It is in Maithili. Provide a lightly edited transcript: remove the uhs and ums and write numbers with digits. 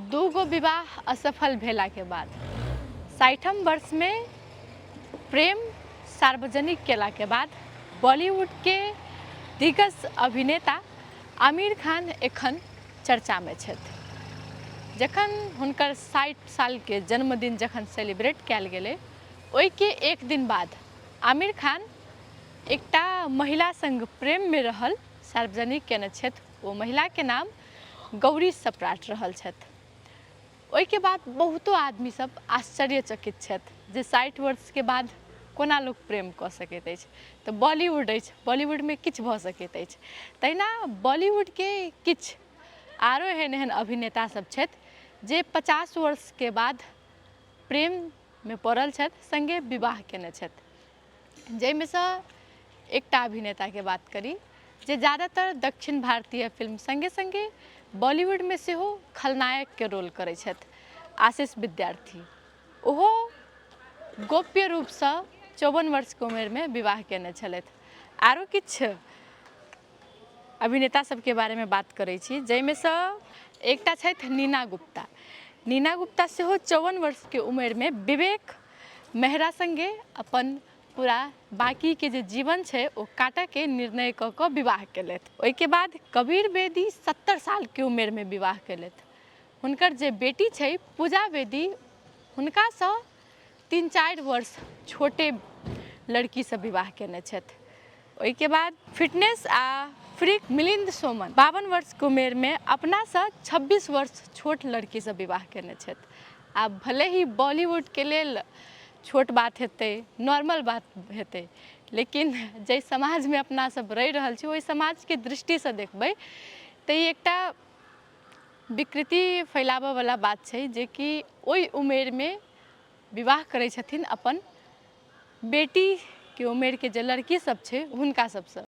दूगो विवाह असफल भेलाके बाद 60 वर्षमे प्रेम सार्वजनिक केलाके बाद बॉलीवुडके दिग्गज अभिनेता आमिर खान एखन चर्चामे छथि। जखन हुनकर 60 सालके जन्मदिन जखन सेलिब्रेट कयल गेलै, ओहिके एक दिन बाद आमिर खान एकटा महिला संग प्रेममे रहल सार्वजनिक केने छथि। ओ महिलाके नाम गौरी सप्राट रहल छथि। ओहिके बाद बहुतो आदमी सब आश्चर्यचकित छथि जे 60 वर्षके बाद कोना लोक प्रेम कऽ सकैत अछि। तऽ बॉलीवुड अछि, बॉलीवुडमे किछु भऽ सकैत अछि। तहिना बॉलीवुडके किछु आरो एहन एहन अभिनेता सब छथि जे 50 वर्षके बाद प्रेममे पड़ल छथि, सङ्गे विवाह केने छथि। जाहिमेसँ एकटा अभिनेताके बात करी जे ज्यादातर दक्षिण भारतीय फिल्म सङ्गे सङ्गे बॉलीवुडमे सेहो खलनायकके रोल करै छथि, आशीष विद्यार्थी। ओहो गोप्य रूपसँ 54 वर्षके उमेरमे विवाह केने छलथि। आरो किछु अभिनेता सबके बारेमे बात करै छी, जाहिमेसँ एकटा छथि नीना गुप्ता। नीना गुप्ता सेहो 54 वर्षके उमेरमे विवेक मेहरा सङ्गे अपन पूरा बाँकीके जे जीवन छै ओ काटऽके निर्णय कऽ कऽ विवाह केलथि। ओहिके बाद कबीर बेदी 70 सालके उमेरमे विवाह केलथि। हुनकर जे बेटी छै पूजा बेदी, हुनकासँ 3-4 वर्ष छोटे लड़कीसँ विवाह केने छथि। ओहिके बाद फिटनेस आ फ्रीक मिलिंद सोमन 52 वर्षके उमेरमे अपनासँ 26 वर्ष छोट लड़कीसँ विवाह केने छथि। आब भले ही बॉलीवुडके लेल छोट बात हेतै, नॉर्मल बात हेतै, लेकिन जाहि समाजमे अपना सब रहि रहल छी ओहि समाजके दृष्टिसँ देखबै तऽ ई एकटा विकृति फैलाबऽवला बात छै जेकि ओहि उमेरमे विवाह करै छथिन अपन बेटीके उमेरके जे लड़की सब छै हुनका सबसँ।